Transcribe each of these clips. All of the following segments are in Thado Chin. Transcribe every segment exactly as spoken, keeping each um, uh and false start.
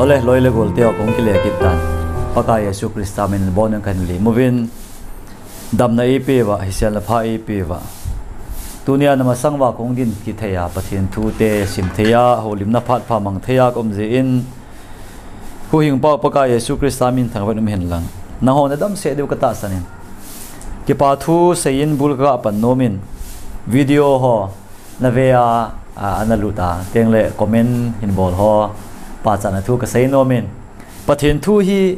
Ole, loi le gol teu kong kile kit tan. Pakai Jesu Christa min bon kan li muvin. Damna eipeuva, hisial na pha eipeuva. Tunia na masang uva kong din kithei a, Pathen thu te sim thei a, holimna phat pha mang thei a, kom jeh in. Huhhingpa Pakai Jesu Christa min thangvah in um hen lang. Nangho na damsel diu ka tahsan in. Kipa thu seiyin bul ka pan nom in. Video ho na ve a, a, ana lut a. Teng le comment hin bol ho. Pachatna thu ka sei nom in. Pathen thu hi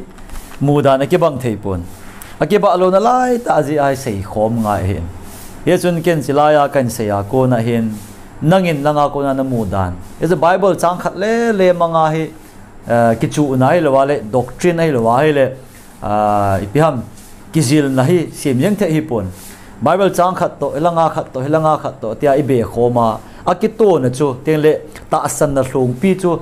mudan a kibang thei pon. A kibang lou na lai tah jeh a hi sei khom ngai hin. Hichun ken chilai a kan sei a kon a hin. Nangin nanga kon a na mudan. Hichu Bible chang khat le le mang a hi, eh, kichuhna ahilou a le, doctrine ahilou a hi le, ah, ipi ham, kijilna hi, sim jeng thei hi pon. Bible chang khat toh, hilanga khat toh, hilanga khat toh, tia i be khom a, a kitona chu, teng le tahsanna lhongpi chu,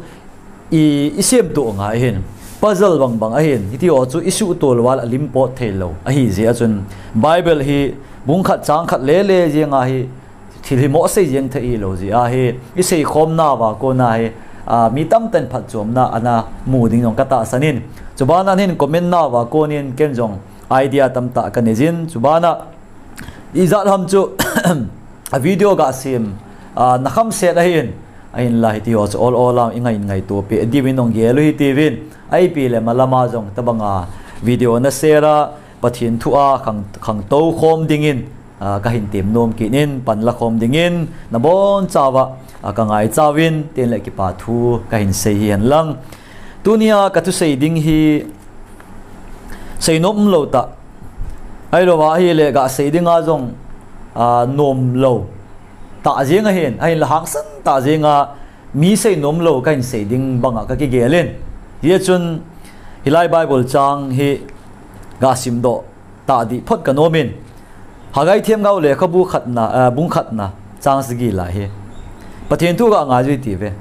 i, i semtup ngai hin. Puzzle bang bang ahin, hiti ho chu i suhtup lou a le a lim pot thei lou. Ahi jeh a chun, Bible hi, bung khat chang khat le le jeng a hi, thil hi mo sei jeng thei lou jeh a hi, i sei khom nauva kon a hi, a, mi tamtah in phatchomna ana mu ding jong ka tahsan in. Chuban a hin comment nauva kon in ken jong idea tamtah ka nei jin. Chuban a ijat ham chu a video ga sim, a, na kham set ahin, ahinla hiti ho chu ol ol a i ngai ngaito peh diuvin nong gel u hite uvin. Ahipi le malama jong tabang a video na share a, Pathen thu a khang, khangtou khom dingin, a, ka hin tem nom kit in, panla khom dingin, na bonchauva, a, ka ngaicha uvin, teng le kipa thu ka hin sei hi hen lang. Tunia ka thusei ding hi, sei nom lou tah. Ahilou a hi le ga sei ding a jong, a, nom lou tah jeng ahin, ahinla hangsan tah jeng a, mi sei nom lou ka hin sei ding bang a ka kigel in. Hichun, hilai Bible chang hi ga simdoh tah dih phot ka nom in. Haggai themgao lekhabu khatna, eh, bung khatna, chang sagi lai hi. Pathen thu ga ngai jui ti ve.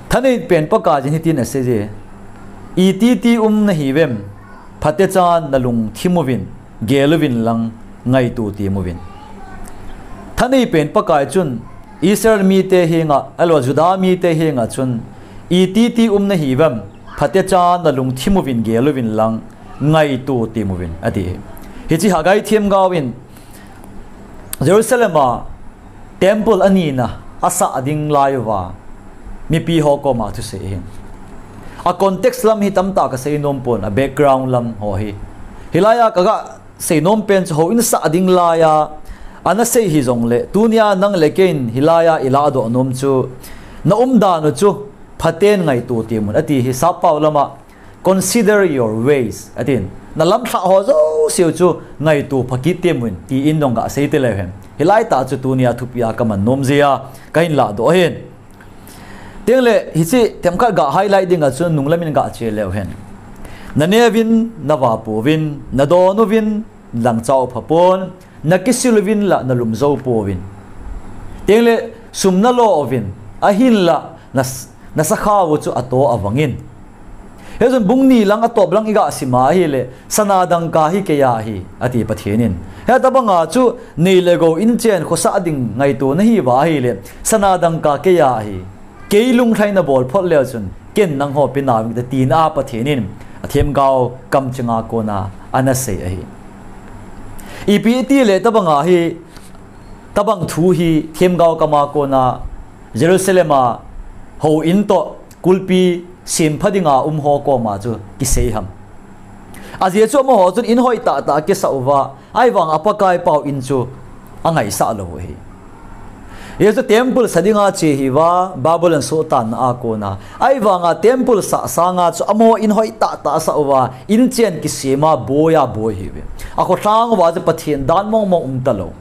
Thanei pen Pakaiyin hitin asei je. Iti ti um na hiuvem, phatechan na lungthim uvin, gel uvin lang, ngaito tem uvin. Thanei pen Pakai chun, Israel mite henga, ahilou a Juda mite henga chun, iti ti um na hiuvem, phatechan na lungthim uvin gel uvin lang, ngaito tem uvin, ati. Hiche Haggai themgao in, Jerusalem a temple anina asah ding lai uva, mipi ho koma thusei hin. A context lam hi tamtah ka sei nom pon, a background lam ho hi. Hilai a ka ga sei nom pen chu houin sah ding lai a, ana sei hi jongle, tunia nang le kei in hilai a i ladoh nom chu, na umdan u chu, phaten ngaito tem un, ati hi sappao lama, consider your ways, atin. Na lamlhah ho jouse u chu ngaito pha kit tem un, tin nong ga sei te leu hen. Hilai tah chu tunia thupi a ka man nom jeh a, ka hin ladoh ahin. Teng le, hiche themkhat ga highlight ding a chun nunglam in ga che leu hen. Na neuvin, na vapouvin, na don uvin, dangchau pha pon, na kisil uvin la, na lum jou pouvin. Teng le, sum na lo uvin, ahinla, na s-, na sakhao u chu ato avangin. Hichun bung ni lang atop lang i ga sim a ahile, sana dangka hi kei a ahi, ati Pathen in. Hitabang a chu, nei le gou inchen khosah ding ngaito na hiuva ahile, sana dangka kei a ahi. Kei lunglhaina bol phot leu chun, ken nangho pe nauving kati, tina a Pathen in, a themgao kamcheng a kona, ana sei ahi. Ipi ti le tabang a hi, tabang thu hi, themgao kam a kona, Jerusalem a, houin toh, kulpi, sempha dinga um ho koma chu, kisei ham. Ajeh chu amaho chun in hoitah tah kisah uva, ahivang a Pakai pau in chu, angaisah lou u ahi. Hichu temple sa dinga che hiuva, Babylon sohtanna a kona. Ahivang a temple sah sanga chu amaho in hoitah tah asah uva, inchen kisem a boi a boi ahiuve. Akholhang uva chu Pathen dan mong mong um talou.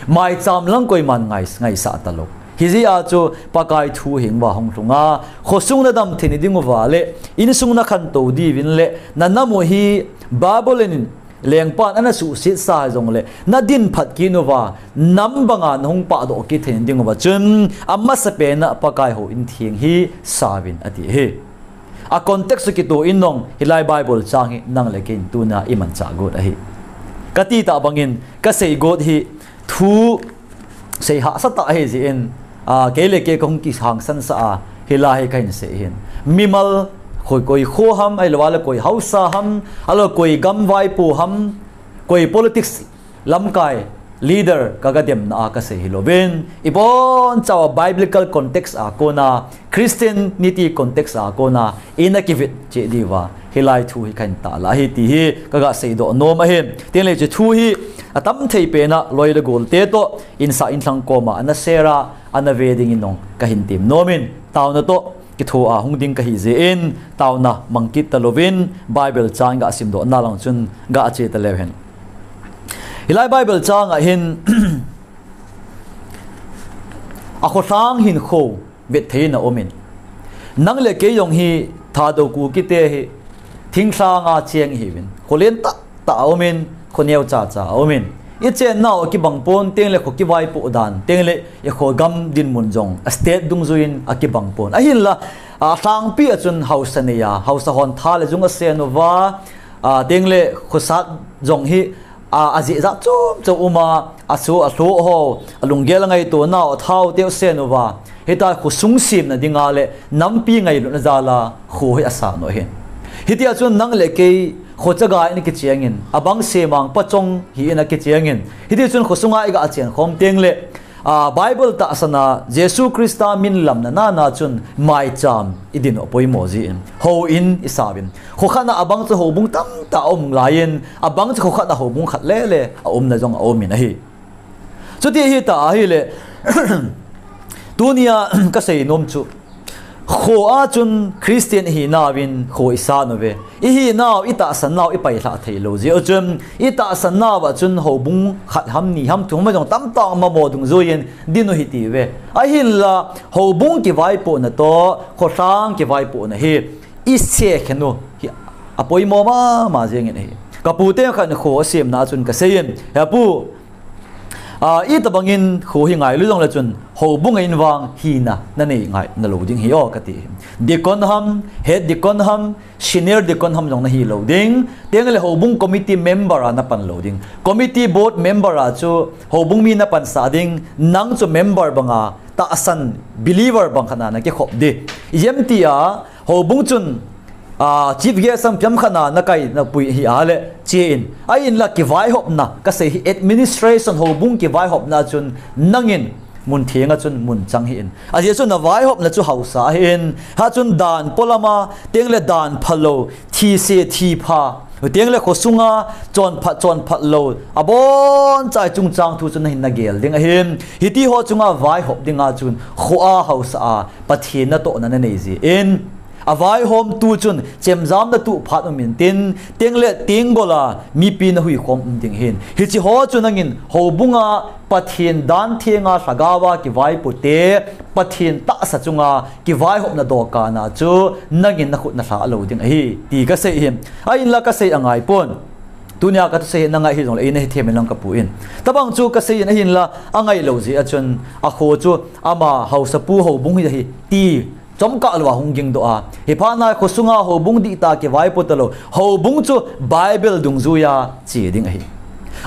Maicham lang koiman ngai, ngaisah talou. Hijeh a chu Pakai thu hing uva hung lhung a, khosung na dam thei ding uva le, insung na khantou diuvin le, na nam u hi Babylon in lengpan ana suhset sa jongle, na din phat kit uva, nam banga na hung pahdoh kit thei ding uva chun, amasapen a Pakai houin theng hi sauvin ati ahi. A context chu kitoh in nong, hilai Bible chang hi nang le kei in tuna i manchah got ahi. Ka ti tah bangin, ka sei got hi thu sei hahsa tah ahi jeh in, a, kei le kei ka hung kihangsan sah a, Hilai hi kahin sei hin. Mimal, koi, koi kho ham, ahilou le koi haosa ham, ahilou koi gam vaipo ham, koi politics lamkai leader kaga demna a kasei hilouvin, ibonchauva biblical context a kona, Christianity context a kona, ina kivit cheh diuva hilai thu hi kahin tahlang ahi ti hi kaga seidoh nom ahi. Tin le hiche thu hi atam thei pena loi le golte toh, insung inlhang koma ana share a, ana ve dingin jong kahin tem nom in, taona toh kitho a hung ding kahi jeh in, taona mang kit talouvin, Bible chang ga simdoh na lang chun ga che taleu hen. Hilai Bible chang a hin, a kho lhang hinkho vet thei na um in. Nang le kei jong hi Thadou Kuki te hi thinglhang a cheng ihiuvin. Kho len tah tah a um in, kho neo cha cha a um in. I chennau akibang pon, tin le kho kivaipoh dan, tin le i kho gam dinmun jong, a state dungjuiyin akibang pon. Ahinla, a lhangpi a chun haosa nei a, haosa hon tha le jung asen uva, a, tin le khosat jong hi, a, ajeh jat chom chom um a, aso alhoh ho, alunggel angaito nau, athao teu sen uva. Hitia khosung semna dinga le nampi ngailutna jal a kho hi asat u ahin. Hitia chun nang le kei kho chaga in kicheng in, abang semang pachong hi in akicheng in. Hiti chun khosunga iga chen khom teng le, a, Bible tahsan a Jesu Christa min lamna nana chun maicham idin u apoimo jin, houin isauvin. Kho khat na abang chu houbung tamtah aum laiyin, abang chu kho khat na houbung khat le le aumna jong aum in ahi. Chuti hita ahile, tunia kasei nom chu, kho a chun Christian ihi nauvin kho isat uve. Ihi nau, itahsan nau ipailha thei lou jeh u chun, itahsan nau a chun houbung khat ham ni ham thum ham jong tamtah mamo dungjuiyin din u hiti uve. Ahinla, houbung kivaipohna toh kho lhang kivaipohna hi isekhen u hi apoimo mama jeng in ahi. Kapu te khat in kho asemna a chun kasei in, "He pu, a, itobang in kho hi ngailu jongle chun houbung a in vang hina nanei ngai nalou ding ahi o," kati. Deacon ham, head deacon ham, senior deacon ham jong nahi lou ding. Tin le houbung committee member a napan lou ding. Committee board member a chu houbung mi napansah ding. Nang chu member banga tahsan believer bang khat na nakikhop ding. Ijemtia, houbung chun, a, chief guest a piang khat na nakai napui hi ahile, che in. Ahinla kivaihopna, kasei hi administration houbung kivaihopna chun nangin mun theng a chun mun chang hih in. Ajeh chu navaihopna chu haosa hih in. Hichun dan polam a, tin le dan phalou, thise thipha, tin le khosunga chonphat chonphat lou, abonchauva chungchang thu chu nahin nagel ding ahin. Hiti ho chunga vaihop dinga chun kho a haosa a Pathen natohna nanei jin. Avaihomtu chun chemjam natoh phat um intin, tin le tin gol a mipi nahuikhom um ding ahin. Hiche ho chu nangin houbung a Pathen dan thenga lhagao a kivaipo te, Pathen tahsa chunga kivaihopna dokan a chu nangin nakhut nalha lou ding ahi, ti kasei ahi. Ahinla kasei angai pon. Tunia kathusei hi nangai hijongle eina hethem in lang kapu in. Tobang chu kasei in ahinla angai lou jeh a chun akho chu ama haosapu houbung hi ahi ti chomkhat louva hung gingdoh a. Hiphat na khosunga houbung dihtah kivaipo talou. Houbung chu Bible dungjuiya che ding ahi.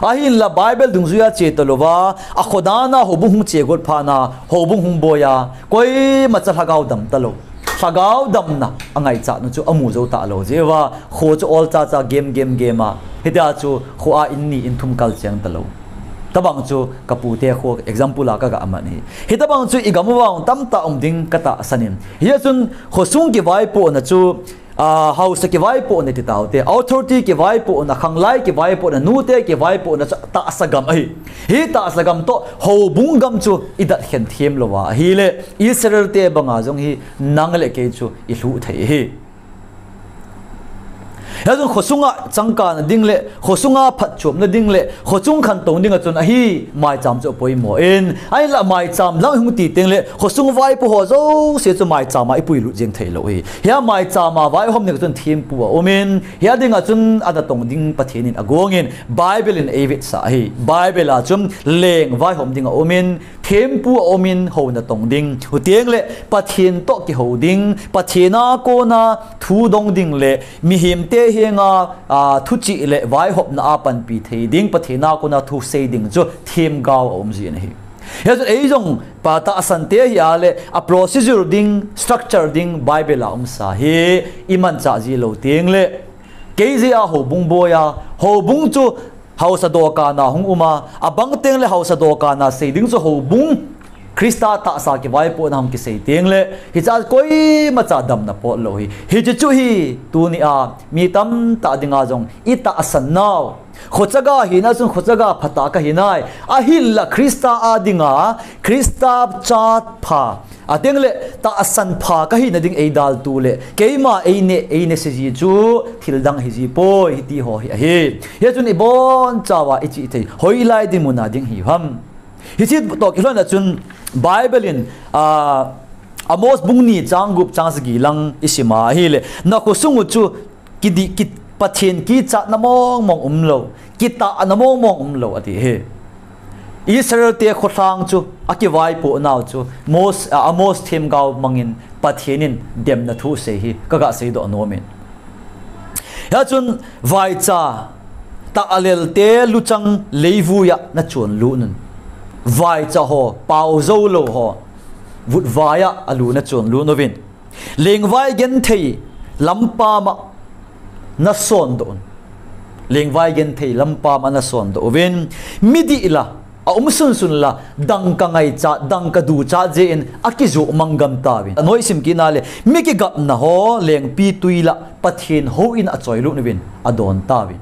Ahinla Bible dungjuiya che talouva, akho dan a houbung hung che got phat na, houbung hung boiya, koimacha lhagao dam talou. Lhagao damna angaichat nu chu amu jou talou jeh uva, kho chu olcha cha gem gem gem a. Hitia chu kho a in ni in thum kal cheng talou. Tobang chu kapu te kho example a kaga man ahi. Hitobang chu igam uva tamtah um ding katahsan in. Hichun khosung kivaipohna chu, a, haosa kivaipohna ti taute, authority kivaipohna, khanglai kivaipohna, nute kivaipohna chu tahsa gam ahi. Hi tahsa gam toh houbung gam chu idat khen them louva ahile, Israel te banga jong hi nang le kei chu ilhuh thei ahi. Hichun khosunga changkang ding le, khosunga phatchomna ding le, khochung khantou dinga chun ahi maicham chu apoimo in, ahinla maicham lang hung ti teng le, khosung vaipo ho jouse chu maicham a ipuilut jeng thei lou ahi. Hia maicham a vaihom dinga chun thempu aum in, hia dinga chun anatong ding Pathen in agong in, Bible in eivetsah ahi. Bible a chun leng vaihom ding aum in, thempu aum in hou natong ding. Huteng le Pathen toh kihou ding, Pathen a kona thu dong ding le mihem te henga, a, thuchih le vaihopna a panpi thei ding, Pathen a kona thu sei ding chu themgao aum jin ahi. Hijeh chun eijong pa tahsan te hi a le, a procedure ding, structure ding, Bible a umsa hi, i manchah ji lou teng le, kei jeh a houbung boi a, houbung chu haosa dokan a hung um a, abang teng le haosa dokan a sei ding chu houbung, Christa tahsa kivaipohna hung kisei teng le, hiche a koima cha damna pot lou hi. Hiche chu hi, tuni a, mi tamtah dinga jong, i tahsan nau. Khochaga hina chun khochaga phatah kahi nai. Ahinla Christa a dinga, Christa cha pha. Ateng le tahsan pha kahina ding eidaltu le. Keima eine, eine se ji chu thil dang hi ji poi hiti ho hi ahi. Hijeh chun i bonchauva i chihthei. Hoilai dinmun a ding hi ham. Hiche toh kilhon a chun Bible in, ah, Amos bung ni chang gup chang sagi lang i sim a ahile. Na khosung u chu kidi, ki, Pathen kichatna mong mong umlou, kitahna mong mong umlou ati hi. Israel te kholhang chu, akivaipoh nau chu, Mos-, a, Amos themgao mangin Pathen in demna thu sei hi, kaga seidoh nom in. Hia chun vaicha, tahlel te luchang leivui a na chonlut un. Vaicha ho, pao jou lou ho, vutvai a alu na chonlut uvin. Lengvai genthei lampam a na sondoh un. Lengvai genthei lampam a na sondoh uvin. Midih la, a um sunsun la, dangka ngaichat, dangka duchat jeh in akijoh manggam tauvin. Anoi sim kit na le, mi kigapna ho, lengpi tui la, Pathen houin a choilut uvin, adon tauvin.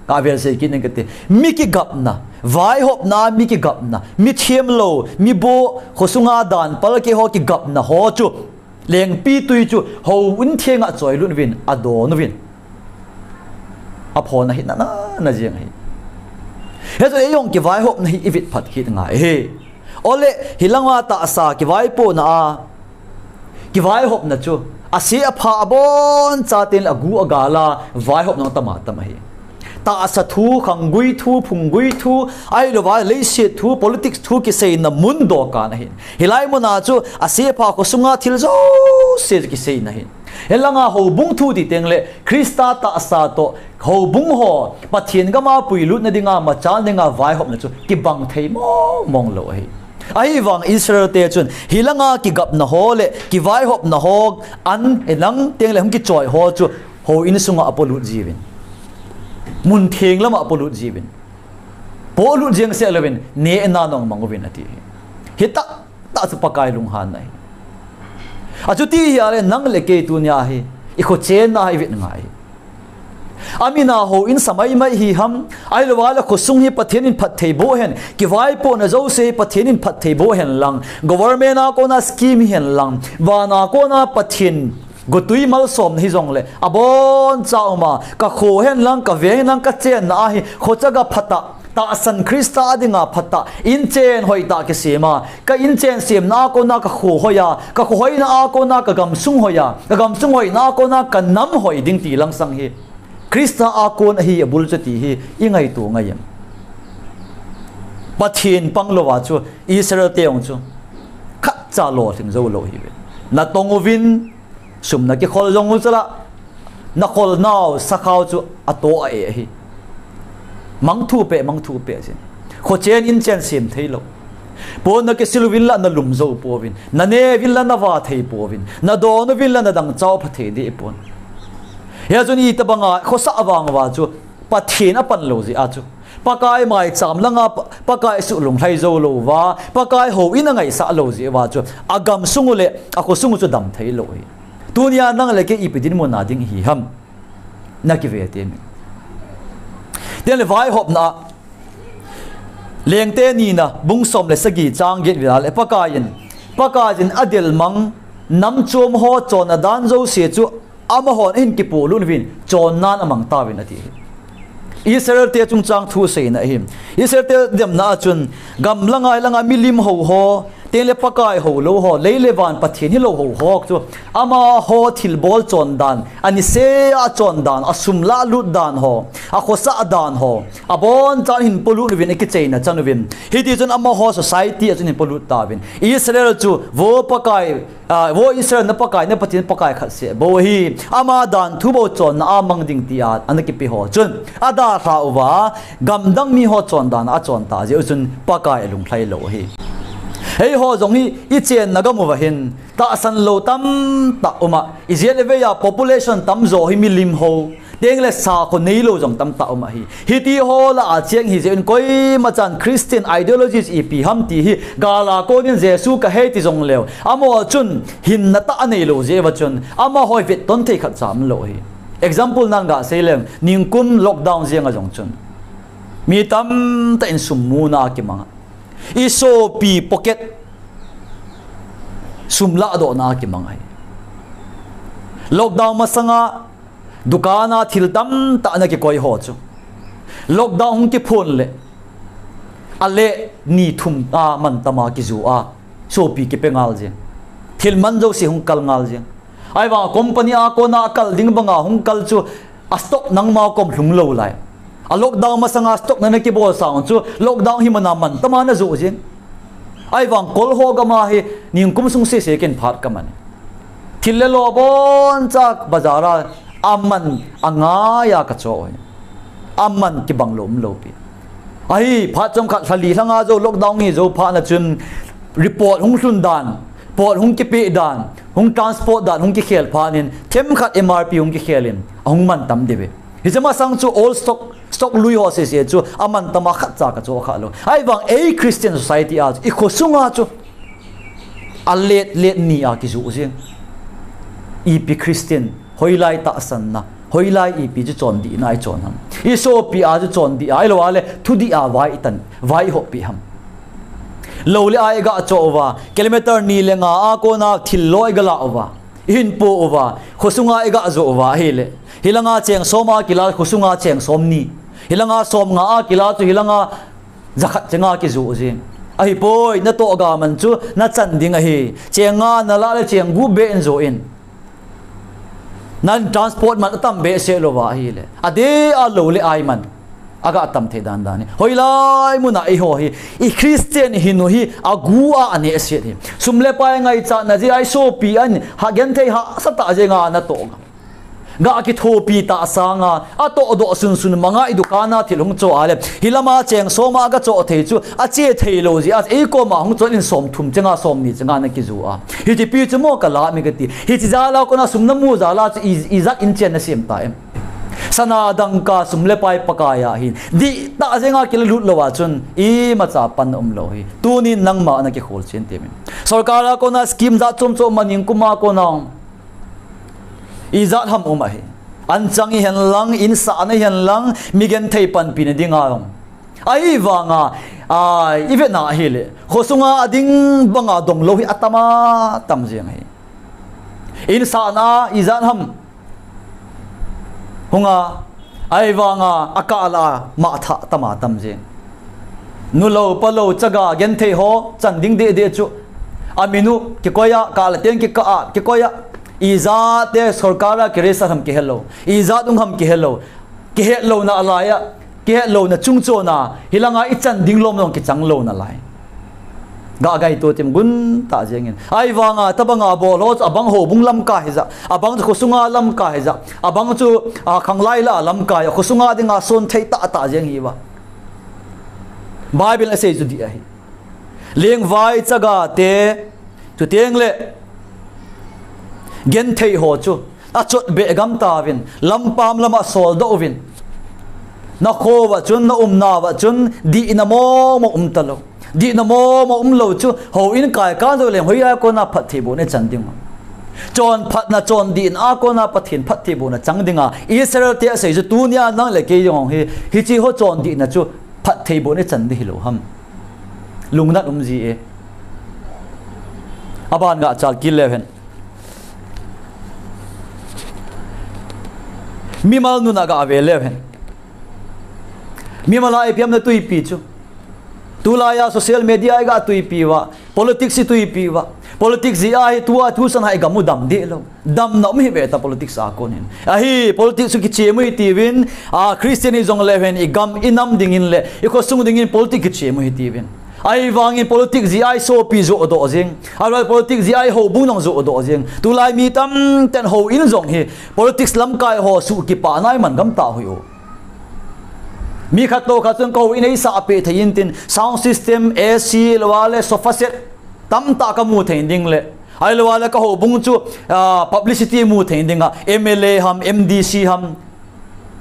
Ka vel sei kit ning kati. Mi kigapna, vaihopna, mi kigapna, mi themlou, mi bo, khosunga dan, palke ho kigapna ho chu. Lengpi tui chu houin theng a choilut uvin, adon uvin. Aphona hi nana, na jeng hi. Hijeh chun eijong kivaihopna hi i vit phat kit ngai hi. Ole, hilanga tahsa kivaipohna a, kivaihopna chu, ase apha aboncha ten le agu agal a, vaihopna tama tama hi. Tahsa thu, khanggui thu, phunggui thu, ahilouva leiset thu, politics thu kiseina mun dokan ahin. Hilai muna chu ase apha khosunga thil jouse chu kiseina ahin. Hilanga houbung thu ti teng le Christa tahsa toh houbung ho Pathen gama puilutna dinga machalna dinga vaihopna chu kibang thei mong mong lou ahi. Ahivang Israel te chun hilanga kigapna ho le kivaihopna ho an elang teng le hung kichoi ho chu houin sunga apolut jiuvin. Mun theng lama apolut jiuvin. Polut jeng seh louvin, neh na nong mang uvin ati hi. Hitah tah chu Pakai lunghanna ahi. Achuti hi a le nang le kei tunia hi, i khochenna hi vet ngai. Amin a houin sa mai mai hi ham, ahilouva le khosung hi Pathen in phatthei boh hen, kivaipohna jouse hi Pathen in phatthei boh hen lang, government a kona scheme hi hen lang, vana kona Pathen gotui malsomna hi jongle, aboncha uma, ka kho hen lang, ka veng hen lang, ka chenna a hi, khochaga phatah, tahsan Christa a dinga phatah, inchen hoitah kisem a, ka inchen semna a kona ka kho hoi a, ka kho hoina a kona ka gamsung hoi a, ka gamsung hoina a kona ka nam hoi ding ti lang sang hi. Christa a kon ahi abul chu ti hi, i ngaito ngai em? Pathen panglouva chu, Israel te jong chu, khatcha lolhing jou lou hiuve. Na tong uvin, sum na kikhol jong u chala, na khol nau sakhao chu ato a e ahi. Mangthu peh, mangthu peh sin. Khochen inchen sem thei lou. Pon na kisil uvin la na lum jou pouvin. Na ne uvin la na va thei pouvin. Na don uvin la na dangchau pha thei deh pon. Hia chun itobanga khosa vang uva chu Pathen apan lou jeh a chu. Pakai maicham langa Pa-, Pakai suh lunglhai jou louva, Pakai houin angaisah lou jeh uva chu. Agamsung u le, akhosung u chu dam thei lou hi. Tunia nang le kei ipi dinmun a ding hi ham. Na kive te mi. Tin le vaihopna a, Lengte nina, bung som le sagi chang get uvin a le Pakai in, Pakai in adelmang, nam chom ho chonna dan jouse chu, amahon ahin kipolut uvin, chonnan amang tauvin ati hi. Israel te chungchang thu seina ahi. Israel te demna a chun, gamla ngailanga milim hou ho, tin le Pakai hou lou ho, lei le van Pathen hilou hou ho chu, amaho thilbol chondan, anisea chondan, asum lahlut dan ho, akhosa dan ho, abonchan ahin polut uvin, akicheina chan uvin. Hiti chun amaho society a chun ahin polut tauvin. Israel chu, vo Pakai, ah, vo Israel na Pakai, na Pathen Pakai khat seh bou ahi, ama dan thu bou chonna amang ding tia, ana kipe ho chun, adalha uva, gamdang mi ho chondan a achon ta jeh u chun Pakai alunglhai lou ahi. Eiho jong hi ichenna gam uva hin tahsan lou tamtah um a, ijat le vei a population tamjo hi milim ho, tengle sakho neilou jong tamtah um ahi. Hiti ho lah a cheng hi jeh in koima chan Christian ideologies ipi ham ti hi gal a konin Jesu kahei ti jongleu, amaho chun hinna tah aneilou jeh uva chun amaho hi vetton thei khatcha umlou ahi. Example nan gasei leng, nikum lockdown jeng a jong chun mi tamtah in sum muna akimang a, isopi pocket sum lahdohna akimang ahi. Lockdown masanga dukan a thil tamtah ana kikoi ho chu lockdown hung kiphon le, ale ni thum a mantam a kiju a, sopi kipe ngal jeng, thil man jouse hung kal ngal jeng. Ahivang company a kona akal ding banga hung kal chu, a stock nangma kom lhung lou lai. A lockdown masanga stock nana kibol sang chu lockdown hi mana mantam a najoh jeng. Ahivang kol ho gam a hi nikum sung sese ken phat kaman, thil le lo boncha bazar a aman angaiya kachoh ahi. Aman kibang lou umlou pi. Ahi, phat chomkhat lha li lhanga jou lockdown hi jou phatna chun report hung lhun dan, pot hung kipeh dan, hung transport dan hung kikhel phatnin themkhat M R P hung kikhelin ahung mantam diu ve. Hiche masang chu old stock, stock lui ho sese chu amantam a khatcha kachoh khalou. Ahivang ei Christian society a chu, ikhosunga chu alet let ni a kijoh jeng. Ipi Christian, hoilai tahsanna, hoilai ipi chu chondihna ichon ham? Isopi a chu chondih a, ahilou le thudih a vai itan, vai ihoppi ham? Lou le ai igachoh uva, kilometer ni le nga a kona thil lo igalah uva, ihinpo uva, khosunga igajoh uva ahile, hilanga cheng som a kila khosunga cheng somni, hilanga somnga a kila chu hilanga jakhat chenga kijoh jeng. Ahipoi, natoh ga man chu nachan ding ahi. Cheng nga nalah le cheng gup beh in joh in, nan transport man atam behseh louva ahile, adeh a lou le ai man agatam thei dandan hi. Hoilai muna eiho hi, i Christian hinu hi agu a anehset hi. Sum le pai ngaichatna jeh a isopi ahin genthei hahsatah jenga natoh ga kithopi tah sanga atohdoh sunsun manga idukan a thil hung choh a le, hilama cheng som a gachoh thei chu ache theilou jeh a eikoma hung chon in somthum chenga somni chenga nakiju a, hiche pi chu mo kalah mi kati. Hiche jal a kona sum namu jal a chu i, ijat in chen nasem ta em? Sana dangka sum le pai Pakai a hin dihtah jenga kilalut louva chun imacha panna umlou hi. Tunin nangma nakikholchen temin, sorkar a kona scheme jat chom chom man nikum a kona ijat ham um ahi. Anchang ihen lang, insahna ihen lang, mi genthei panpina dinga jong. Ahivanga, a, ivetna ahile, khosunga ading banga donglou hi atama tam jeng ahi. Insahna ijat ham hunga, ahivanga akahla mahthah tama tam jeng. Nulou palou chaga genthei ho chan ding deh deh chu, aminu kikoi a, kahla teng kikah a kikoi a, ijat te sorkar a kiregister ham kihelou, ijat um ham kihelou, kihetlouna alai a, kihetlouna chungchona hilanga ichan ding lom jong kichang lou nalai. Gah gaito tim guntah jengin. Ahivanga tabanga bol ho chu abang houbung lamkai hija, abang chu khosunga lamkai hija, abang chu, a, khanglai lah a lamkai a, khosunga dinga son thei tahtah jeng hiuva. Bible asei chu dih ahi. Lengvai chaga te, chuteng le genthei ho chu achotbeh gam tauvin, lampam lama soldoh uvin. Nakhouva chun, naumnauva chun dihna momo um talou. Dihna momo umlou chu houin kaikan jou leng hoiya kona phattheibohna ichan ding? Chonphatna, chondihna a kona Pathen phattheibohna chang dinga Israel te asei chu tunia nang le kei jong hi, hiche ho chondihna chu phattheibohna ichan ding hilou ham? Lungnat um ji e. Aban gachal kit leu hen. Mimal nuna gave leu hen. Mimal a ipi ham natuipi chu, tulaiya social media a igatuipi uva, politics ituipi uva. Politics jeh a hi tua thusan a igam u dam deh lou. Damna um hih ve ta politics a konin. Ahi, politics chu kichem u hitiuvin, a, Christian hijongleu hen igam inam dingin le ikhosung dingin politics kichem u hitiuvin. Ahivangin politics jeh a isopi johdoh jeng, ahilou le politics jeh a ihoubung jong johdoh jeng. Tulai mi tamtah in houin jong hi politics lamkai ho suh kipana iman gam tah hoi u. Mi khat toh khat chun kahouin eisahpeh thei in tin sound system, A C, ahilou le sofa set, tamtah kamu thei ding le, ahilou le ka houbung chu, ah, publicity mu thei dinga, M L A ham, M D C ham,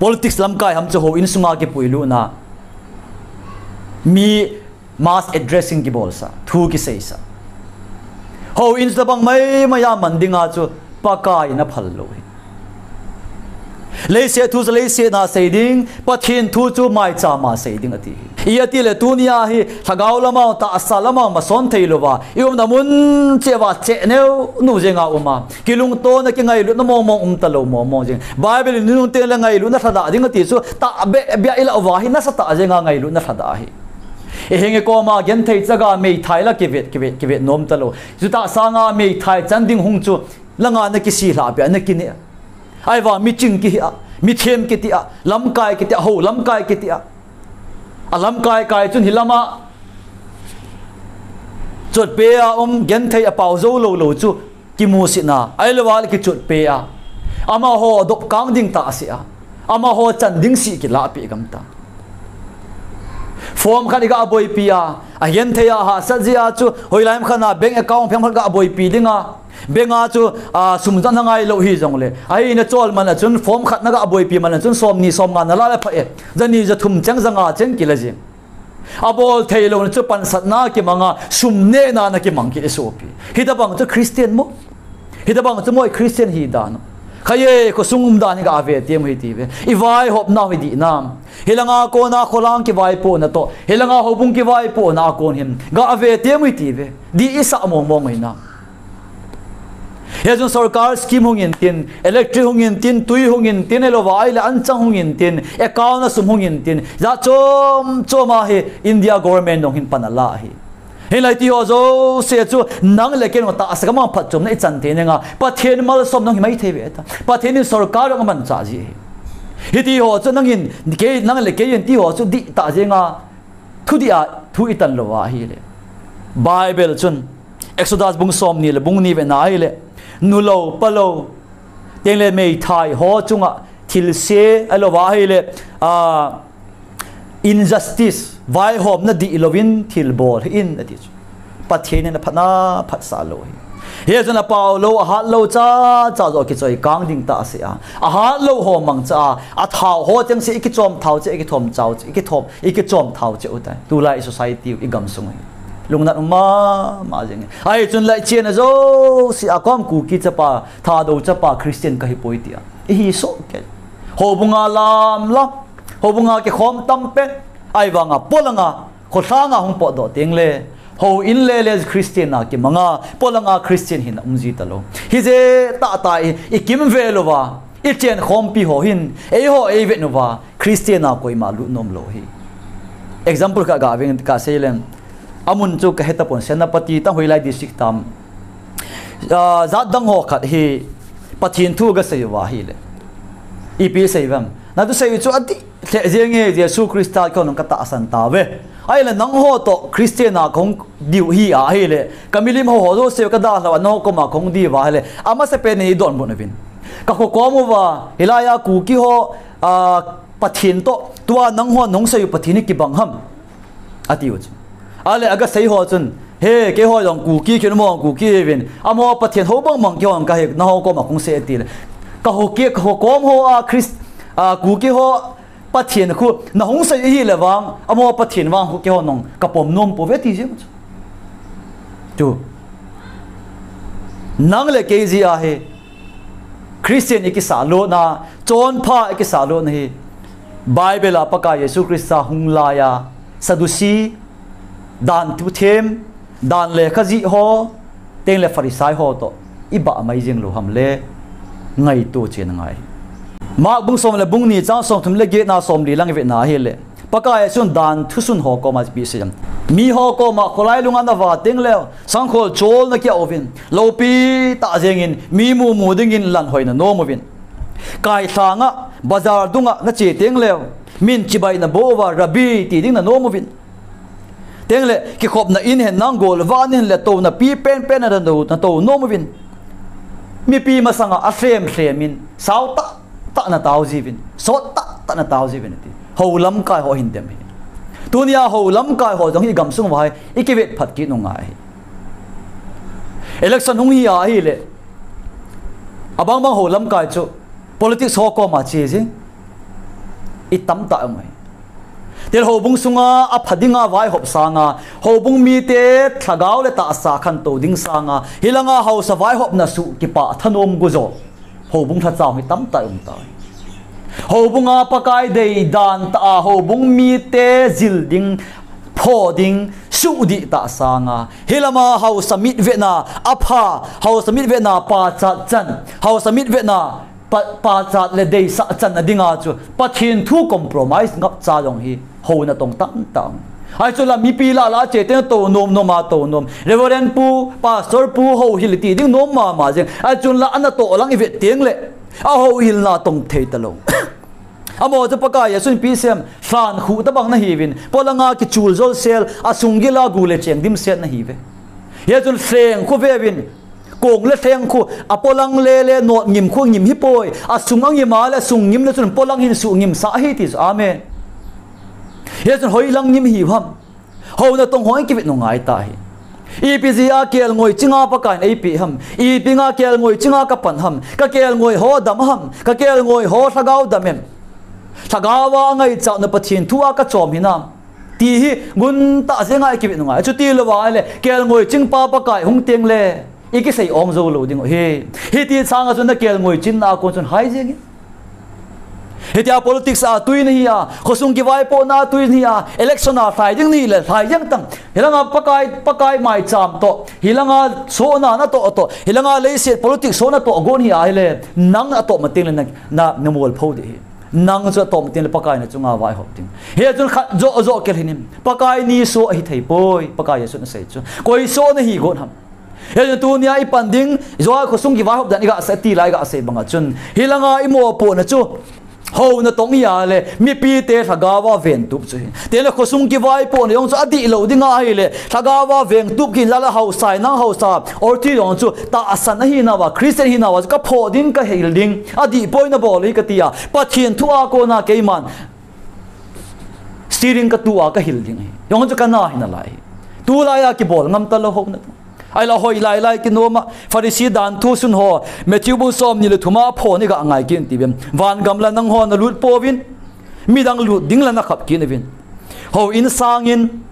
politics lamkai ham chu houin sunga kipuilutna, mi mass addressing kibolsa, thu kiseisa. Houin tabang maimai a man dinga chu Pakai in aphal lou hi. Leiset thu chu leiset a sei ding, Pathen thu chu maicham a sei ding ati hi. I ati le tunia hi, lhagao lama, tahsa lama, mason thei louva, i umna mun cheh uva cheh neo nu jenga uma, kilungtona kingailutna mong mong um talou mong mong jeng. Bible in nunung teng le ngailutna lhadah ding ati chu, tahbeh beh ilah uva hi, nasatah jenga ngailutna lhadah hi. I henge koma genthei chaga meithai la kivet, kivet, kivet nom talou. Chutah sanga meithai chan ding hung chu, langa na kisilhah peh a, na kineh a. Ahivang miching kihi a, mithem kiti a, lamkai kiti a, hou lamkai kiti a. A lamkai kai chun hilama chotpeh a um, genthei a pao jou lou lou chu kimusitna, ahilou le kichotpeh a, amaho dopkang ding tahsa a, amaho chan ding si kilahpeh gamta. Form khat i ga boipi a, a genthei a hahsat jeh a chu, hoilai ham khat a bank account phem khat ga boipi dinga, bank a chu, a, sum jan na ngailou hijongle, ahi na chol man a chun, form khat na ga boipi man a chun, somni somnga na la le pha e, jani jathum cheng janga cheng kila jing. Abol thei louna chu pansatna kimanga, sum nehna na kimang kit i sopi. Hitabang chu Christian mo? Hitabang chu moi Christian hi dan? Khaye, khosung umdan hi ga ve temo hi ti ve. I vaihopna hi dihnam? Hilanga kona kholang kivaipohna toh, hilanga houbung kivaipohna a kon hin ga ve temo hi ti ve. Dih i sah mong mong hinam? Hijeh chun sorkar scheme hung intin, electric hung intin, tui hung intin, ahilouva ahile anchang hung intin, account a sum hung intin, jat chom chom a hi India government jong hin pan ala hi. Hilai ti ho jouse chu nang le kei jong tahsa kama phatchomna i chan thei dinga, Pathen malsom jong hi mai thei ve ta. Pathen in sorkar jong amanchah ji hi. Hiti ho chu nangin, kei, nang le kei in ti ho chu dih tah jenga, thudih a thu i tan lou ahile. Bible chun Exodus bung somni le bung ni vena ahile, nu lou, pa lou, teng le meithai ho chunga thilse, ahilouva ahile, a, injustice, vaihomna dih louvin thilbol hih in ati chu. Pathen in aphatna phatsah lou hi. Hijeh chun apao lou, ahat lou cha cha joh kichoi kang ding tahsa a, ahat lou ho mangcha a, athao ho chengse i kichom thao cheh, i kithom chao cheh, i kithom, i kichom thao cheh u tai. Tulai i society u, i gamsung u hi lungnat um mama jeng e. Ahi chun lai chen a jouse a kom Kuki chapa, Thadou chapa, Christian kahi poi tia i hi soh kei. Houbunga lam lam, houbunga kikhom tam pen, ahivanga polanga, kholanga hung potdoh teng le, houin le le Christian a kimanga, polanga Christian hina um ji talou. Hijeh tah tah i, i kimvel uva, i chenkhompi ho hin, eiho eivet uva, Christian a koima lut nom lou hi. Example khat ga veng ka sei leng. Amun chu ka he tapon, Senapati tam, hoilai district tam. Ah, jat dang ho khat hi Pathen thu ga sei uva ahile, ipi sei uvem? Na thusei u chu adih lheh jeng e, Jesu Christa keiho nung ka tahsan tauve. Ahile nangho toh Christian a kahung diu hi ahile, ka milim ho ho jouse ka dalhau a nangho koma kahung diu va ahile, amasapen in i donbut uvin. Ka khokom uva, hilai a Kuki ho, ah, Pathen toh, tua nangho nahung sei u Pathen hi kibang ham? Ati u chu. Ahile aga sei ho chun, he, keiho jong Kuki khat mo, Kuki uvin. Amaho Pathen ho bang bang keiho kahi, nangho koma kahung sei e ati le. Ka ho ke, ka khokom ho a Christ, a, Kuki ho Pathen khu nahung sei u hile vang, amaho Pathen vang khu keiho nung ka pom nom pouve ti jeng chu. Tu. Nang le kei jeh a hi Christian i kisah lona, chonpha i kisah lona hi Bible a Pakai Jesu Christa hung laiya Sadducee, dan thuthem, dan lekha jih ho, teng le Pharisai ho toh i bah mai jeng lou ham le, ngaito chen angai. Mark bung som le bung ni chang som thum le get na som li lang i vet na ahile, Pakai Jesun dan thusun ho koma ipi asei em? Mi ho koma kholai lung a na va teng leu, sangkhol chol na kia uvin, loupi tah jeng in mi mumu ding in lan hoi na nom uvin. Kailhang a, bazar dung a na che teng leu, min chibai na bol uva, Rabbi, ti ding na nom uvin. Teng le, kikhopna in hen nang gol, van in le touna pi pen pen na tou, na tou nom uvin. Mipi masang a, alhem lhem in, sao tah tah na tao jiuvin, sot tah tah na tao jiuvin ati. Hou lamkai ho hin dem hi. Tunia hou lamkai ho jong hi i gamsung uva hi, i kivet phat kit u ngai hi. Election hung hi ahile, abang bang ho lamkai chu politics ho koma che jing i tamtah um ahi. Tel houbung sunga apha dinga vaihop sanga, houbung mite lhagao le tahsa khantou ding sanga, hilanga haosa vaihopna suh kipah thanom gu jo houbung lhacha hi tamtah um tai. Houbunga Pakai dei dan tah a houbung mite jil ding, pho ding, suhdih tah sanga, hilama haosa mitvetna apha, haosa mitvetna pachat chan, haosa mitvetna pa, pachat le deisah channa dinga chu Pathen thu compromise ngapcha jong hi houna tong tamtah. Ahi chun la mipi lah lah che teng tou nom nom a tou nom. Reverend pu, pastor pu houhil ti ding nom mama jeng. Ahi chun la ana toh lang i vet teng le, ahouhilna tong thei talou. Amaho chu Pakai Jesun pi sem, lhan khu tabang nahiuvin, polanga kichul jolsel, asung gila gu le cheng dimset nahiuve. Hia chun lheng khu veuvin, kong le lheng khu, apolang le le not ngim khu ngim hipoi, asung angim a le asung ngim le chun polang hin suh ngim sa ahi ti chu. Amen. Hia chun hoilang ngim hiu ham. Houna tong ho i kivet u ngai ta hi. Ipi jeh a kelngoi chinga Pakaiyin eipe ham. Ipi nga kelngoi chinga kapan ham. Ka kelngoi ho dam ham. Ka kelngoi ho lhagao dam em. Lhagao a ngaichatna Pathen thu a kachom hinam. Ti hi ngun tah jenga i kivet u ngai. Chuti louva le kelngoi chingpa Pakai hung teng le i kisei ong jou lou ding u hi. Hiti sanga chun na kelngoi chinna a kon chun hai jeng in. Hitia politics a tui nahi a, khosung kivaipohna a tui nahi a, election a lhai ding nahi le, lhai jeng tang. Hilanga Pakai, Pakai maicham toh, hilanga sohna natoh toh, hilanga leiset politics sohna toh gon hi ahile, nang atoh ma teng le na, na, na mol pho ding hi. Nang chu atoh ma teng le Pakai na chunga vaihop ding. Hia chun khat jo jo kel hinim. Pakai ni soh ahi thei poi, Pakai Jesun asei chu. Koi soh nahi gon ham. Hia chun tunia i pan ding, Joa khosung kivaihop dan i gasei ti lai i gasei banga chun. Hilanga i mopohna chu. Houna tong hi a le, mipite lhagao a ventup chu hi. Tele khosung kivaipohna jong chu adih lou ding ahile, lhagao a ventup kin jala haosa, nang haosa, orthodox jong chu tahsan ahinauva, Christian hinauva chu kapho ding, kahil ding, adih poi nabol hi kati a, Pathen thu a kona keiman steering katu a kahil ding hi. Jong chu kana hi nalai hi. Tulai a kibol ngam talou houna. Ahileh hoi lai lai kinoma, Pharisee danthu sun ho, Matthew bung somni le thuma phon i gangai kit in tivem. Van gam la nangho nalut pouvin, midang lut ding la nakhap kit uvin. Houin sangin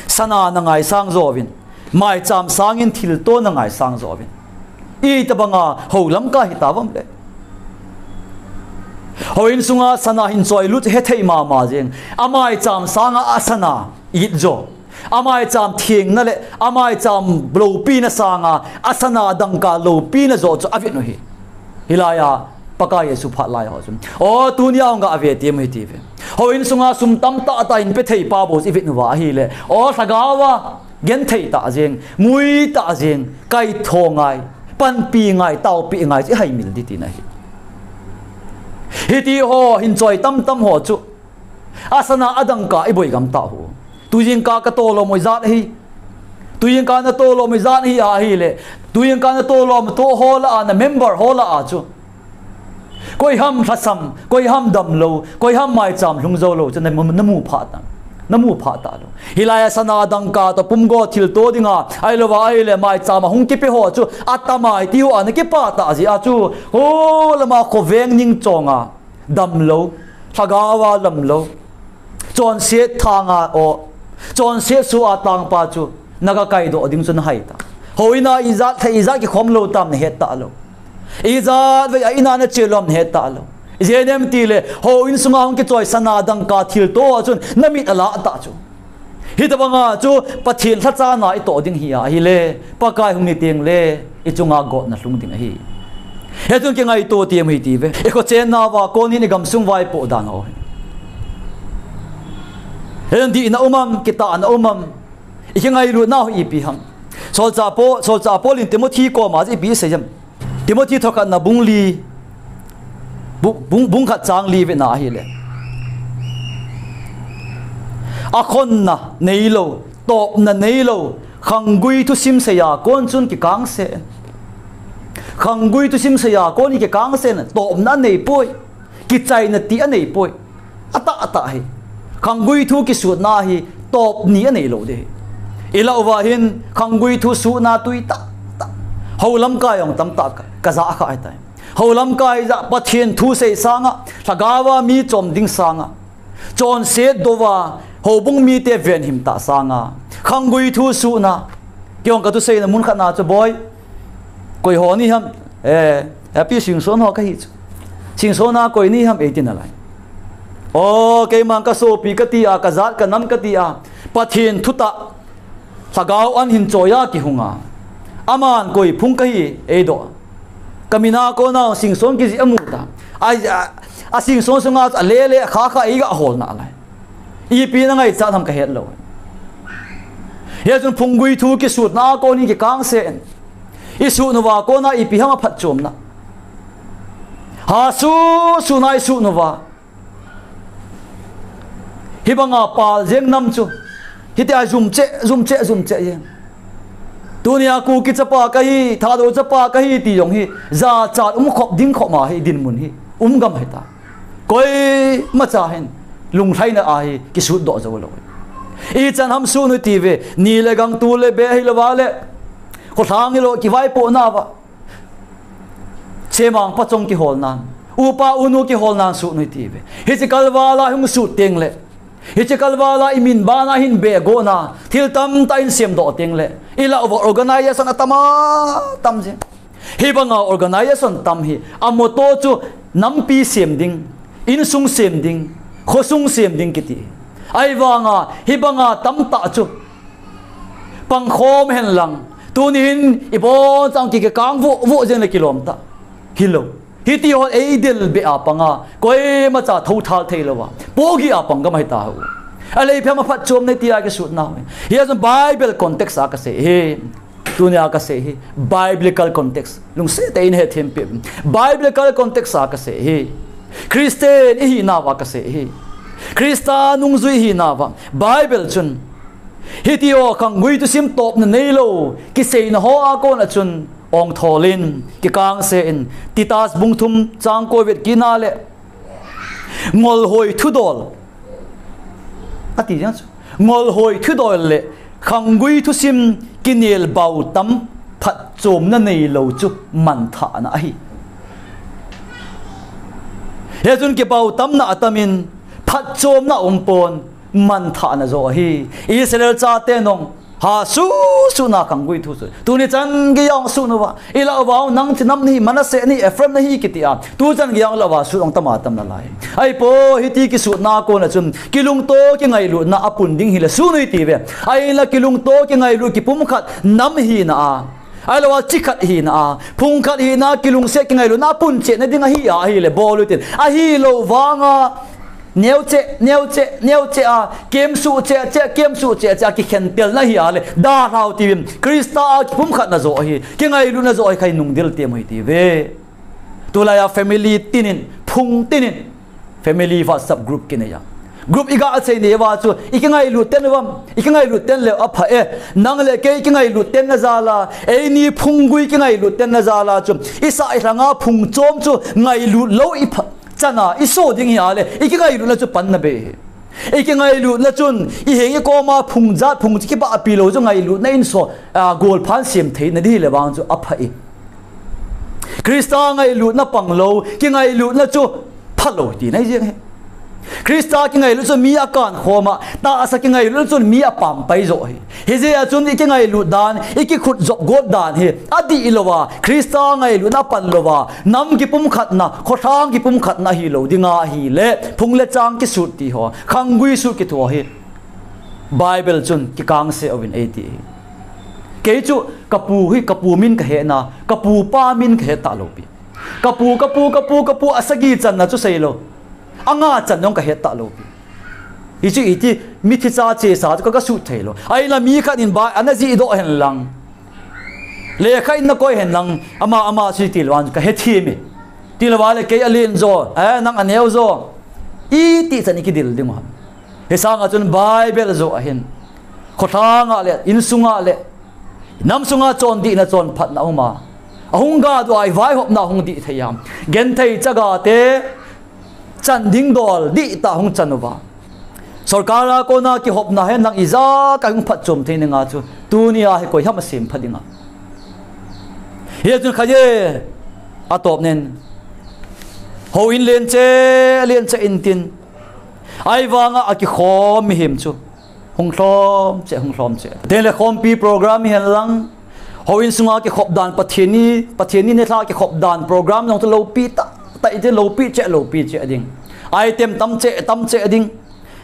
sana nangaisang jouvin, maicham sangin thilto nangaisang jouvin. Itobanga hou lamkai hitauvem le. Houin sunga sana hin choilut hethei mama jeng. Amaicham sanga asana it jo. Amaicham thengna le, amaicham loupina sanga, asana dangka loupina jo chu avet u hi. Hilai a, Pakai Jesu phat lai ho chun. O, tunia hung gave tem u hi tive. Houin sunga sum tamtah tah in pethei pa bou chu ivet uva ahile. O, lhagao a, genthei tah jeng, mui tah jeng, kaitho ngai, panpi ngai, taopi ngai, chu ihaimil ding tina hi. Hiti ho, hin choi tamtam ho chu. Asana adangka iboi gam tah u. Tujingkah ka tolom u ijat ahi. Tujingkah na tolom u ijat ahi ahile. Tujingkah na tolom to ho lah a, na member ho lah a chu. Koi ham lhasam, koi ham damlou, koi ham maicham lhung joulou chu na, namu phah ta. Namu phah talou. Hilai a sana dangka toh pumgo thilto dinga, ahilouva ahile maicham a hung kipe ho chu, atamai tiu a nakipah tah jeh a chu. Ho lama khoveng ning chonga. Damlou, lhagao a damlou. Chonset thanga o. Chonset soh a tangpa chu. Naga kaidoh ding chu nahai ta. Houin a ijat thei ijat kikhom lou tam nahet talou. Ijat vei a in a nache lou ham nahet talou. Ijeh inem tile, houin sunga hung kichoi sana dangka thilto a chun namit alah ta chu. Hitobanga chu Pathen lhacha na itoh ding hi ahile, Pakai hung ni teng le, ichunga gotna lhung ding ahi. Hichun kingaito tem u hi tive. Ikho chennauva konin igamsung vaipoh dan ho. Hichun dihna um am, kitahna um am. Ikingailutnau hi ipi ham. Solchah Paul, Solchah Paul in Timothy koma chu ipi asei em. Timothy thokhatna bung li, bu-, bung, bung khat chang li vena ahile. Akhonna neilou, topna neilou, khanggui thusim seiya kon chun kikangse. Khanggui thusim seiya kon hi kikangse, topna neipoi, kichaina ti aneipoi. Atah, atah hi. Khanggui thu kisutna hi top ni aneilou ding hi. Ilah uva hin khanggui thu sutna tui tah, tah. Hou lamkai jong tamtah ka, ka ja kha ahitai. Hou lamkai ja Pathen thu sei sanga, lhagao a mi chom ding sanga, chonset doh a, houbung mite venhim tah sanga, khanggui thu suhna, kei jong ka thuseina mun khat na chu boi, koi ho ni ham, eh, Happy Singson ho kahi chu. Singson a koi ni ham eitin alai. O, keiman ka sopi kati a, ka jat ka nam kati a, Pathen thutah, lhagao an hin choi a kihung a. Aman koi phung kahi eidoh. Ka min a kona Singson kijih amu ta. A, a, a Singson sunga a lele kha kha eiga holna lai. Ipi na ngaichat ham ka het lou. Hijeh chun phunggui thu kisutna a kon hi kikangse in. I sut nauva kona ipi ham a phatchomna. Ha su, suna i sut nauva. Hibanga pal jeng nam chu. Hitia jum che, jum che, jum che jeng. Tunia Kuki chapa kahi, Thadou chapa kahi ti jong hi. Jachat um khop ding khop ma hi dinmun hi. Um gam hita. Koimacha hin lunglhaina a hi kisut doh jou lou. Ichan ham sut nui ti ve, ni le gang tu le be hilou va le. Kholhang hilou kivaipoh nauva. Chemang pachong kiholnan. Upa unu kiholnan sut nui ti ve. Hiche kalval a hung sut teng le. Hiche kalval a i min bana hin be gona. Thil tamtah in semdoh teng le. I lah uva organization atam a tam jeng. Hibanga organization tam hi, a motto chu nampi sem ding, insung sem ding, khosung sem ding kiti. Ahivanga, hibanga tamtah chu pangkhom hen lang. Tuni hin i bonchauva kikang vo, vo jeng le kilom ta. Hilou. Hiti ho eidel be a panga, koimacha thothal thei louva. Pogi a pang gam hita ho. Alei phem a phatchomna ti a kisutna ho. Hijeh chun Bible context a kasei hi. Tunia kasei hi biblical context. Lungset tah in hethem peh. Biblical context a kasei hi. Christian ihinauva kasei hi. Christa nungjui ihinauva. Bible chun. Hiti ho khanggui thusim topna neilou. Kiseina ho a kona chun. Ongthol in. Kikangse in. Titus bung thum chang ko vet kit na le. Ngolhoi thudol. Ati jeng chu. Ngolhoi thudol le khanggui thusim kinel bautam phatchomna neilou chu manthahna ahi. Hijeh chun kibautamna atam in phatchomna umpon manthahna jo ahi. Israel chate nong Ha, su, suna khanggui thu su. Tuni chan gei a sut nauva. I lah uva, nang chi nam nahi, Manasseh nahi, Ephraim nahi kiti a. Tu chan gei a lah uva, sut ong tam a tam nalai. Ahipoi, hiti kisutna kona chun. Kilungto, kingailutna, apun ding hile, sut nui ti ve. Ahinla kilungto, kingailut, kipumkhat, nam hina a. Ahilou a, chi khat hina a. Phung khat hina, kilungset, kingailutna, apun cheh na ding ahi a, ahile, bol u tin. Ahilou vanga. Neo cheh, neo cheh, neo cheh a, kem suh cheh, cheh, kem suh cheh, cheh a kikhentelna hi a le, dalhau tivin, Krista a kipumkhatna jo hi, kingailutna jo hi kha i nungdel tem u hi ti ve. Tulai a family tinin, phung tinin, family WhatsApp group kinei a. Group i ga a chei nei uva chu, i kingailut ten uvam, i kingailut ten le apha e, nang le kei kingailut ten na jal a, eini phunggui kingailut ten na jal a chu, i sa i lhanga phung chom chu ngailut lou i pha, Chana, i so ding hi a le, i kingailutna chu pan na be hi. I kingailutna chun, i heng i koma phung jat, phung chi kibahpi lou chu ngailutna in so, a, golphan sem theina ding hi le vang chu apha e. Krista ngailutna pang lou, kingailutna chu pha lou tina i jeng hi. Krista kingailut chu mi akan khom a, tahsa kingailutna chun mi apam pai jo hi. Hijeh a chun i kingailut dan, i kikhut jop got dan hi, adih lou a, Krista ngailutna pan lou a, nam kipumkhatna, khosang kipumkhatna hi lou ding ahi le, phung le chang kisut ti ho, khanggui sut kiti ho hi, Bible chun kikangse uvin eiti hi. Kei chu kapu hi, kapu min kahe na, kapu pa min kahe talou pi. Kapu, kapu, kapu, kapu, asagi channa chu sei lou. Anga chan jong kahe talou pi. Hichu iti, mithi cha chesa chu ka, ka sut thei lou. Ahinla mi khat in ba, ana jih doh hen lang. Lekha in na koi hen lang, ama, ama sui ti lou an kahe thim e. Ti lou va le kei alen jo, eh, nang aneo jo. Iti chan i kidel ding u ham. Hisang a chun Bible jo ahin. Khosang a le, insung a le. Nam sunga chondihna chonphatna um a. Ahung ga doh a i vaihopna hung dih thei am. Genthei chaga te, Chan ding dol, dihtah hung chan uva. Sorkar a kona kihopna hen lang ija ka hung phatchom thei ninga chu. Tunia hi koi ham asem pha dinga. Hichun khaye atop nen, houin lencheh lencheh intin, ahivanga akikhom mihem chu hung lhom cheh, hung lhom cheh. Tengle khompi program hihen lang, houin sunga kikhop dan, Pathen ni, Pathen ni nilhah kikhop dan program jong chu loupi tah tah intin, loupi cheh, loupi cheh ding. Item tam cheh, tam cheh ding.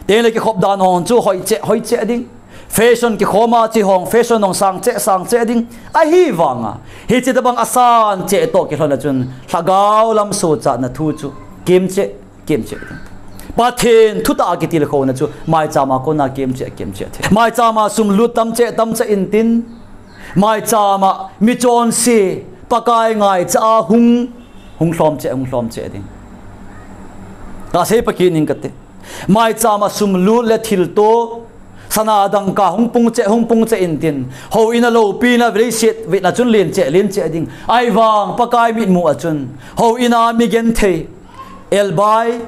Tengle kikhop dan hon chu hoi cheh, hoi cheh ding. Fashion kikhoma chi hong, fashion hong sang cheh, sang cheh ding. Ahivanga hiche tobang asan cheh toh kilhonna chun lhagao lam sochatna thu chu kem cheh, kem cheh ding. Pathen thutah a kitilkhouna chu maichama kona kem cheh, kem cheh thei. Maichama sum lut tam cheh, tam cheh intin, maichama michonse, Pakai ngaicha a hung, hung lhom cheh, hung lhom cheh ding. Kasei pakit ning kate. Maichama sum lut le thilto, sana dangka hung pung cheh, hung pung cheh intin, houin a loupina, leiset vetna chun len cheh, len cheh ding. Ahivang Pakai mitmu a chun houin a mi genthei, elbai,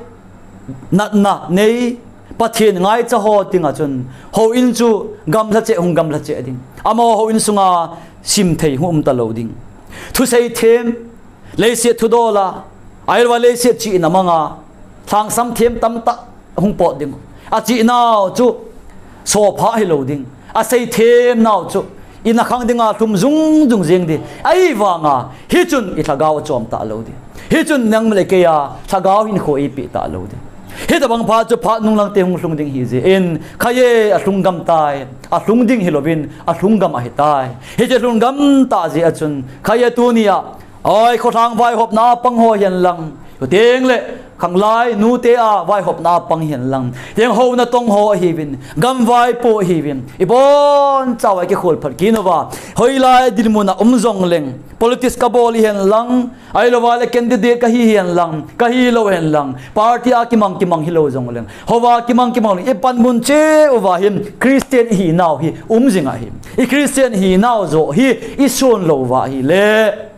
natna nei, Pathen ngaicha ho tinga chun houin chu gamlha cheh, hung gamlha cheh ding. Amaho houin sunga simthei hung um talou ding. Thusei them, leiset thudola, ahilou leiset chihna manga, lhangsam them tamtah hung pot ding. Achihnau chu sopha hilou ding. Aseithemnau chu ina khang dinga lhum jung jung jeng ding. Ahivanga hichun ilhagao achom talou ding. Hichun nang le keiya lhagao hinkho eipeh talou ding. Hitobang phat chu phat nunglang te hung lhung ding hijeh in, khaye alhung gam tai, alhung ding hilouvin alhung gam ahitai. Hiche lhung gam tah jeh a chun khaye tunia, oi, kholhang vaihopna a pang ho hihen lang, chutengle khanglai nute a vaihopna a pang hihen lang, hiche houna tong ho ahiuvin, gam vaipo ahiuvin, ibonchauva ikikholphat kit uva, hoilai dinmun a um jongleng, politics kabol hihen lang, ahilouva le candidate kahi hihen lang, kahilou hihen lang, party a kimang kimang hilou jongleng, houva kimang kimang leng, ipanmun cheh uva hin Christian ihinau hi um jing ahi. I Christian hinau joh hi isun louva ahile,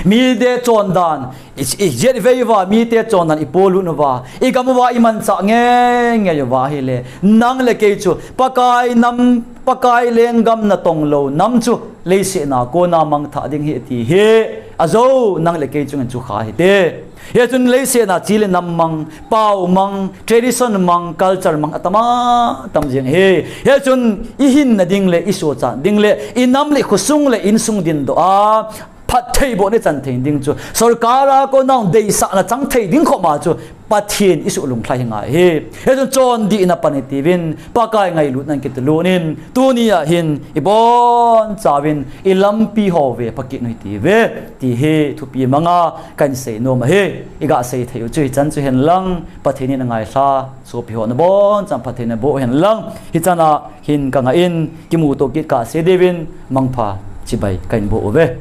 mite chondan, i, ijetvei uva mite chondan ipolut uva, igam uva imanchah ngei ngei uva ahile, nang le kei chu Pakai nam, Pakai lenggam natong lou nam chu leiset a kona mangthah ding ahi ti hi ajou nang le kei chungin chu kha hite. Hichun leiset a chi le nam mang, pao mang, tradition mang, culture mang atam atam jeng ahi. Hichun ihinna ding le isochat ding le inam le khosung le insung dindoh a phattheibohna ichan thei ding chu sorkar a kona deisahna chang thei ding khop ma chu Pathen isuh lunglhai hi ngai ahi. Hichun chondihna pan hitiuvin, Pakai ngailutna in kitilut in, tunia hin ibonchauvin ilampi ho ve phakit u hitiuve, ti hi thupi manga kahin seinom ahi. Iga sei thei u chu hichan chu hen lang, Pathen in angailha sopi ho nabonchauvin phatthei naboh hen lang, hichan a hin kangah in, kimuto kit kasei diuvin mangpha chibai kahin boh uve.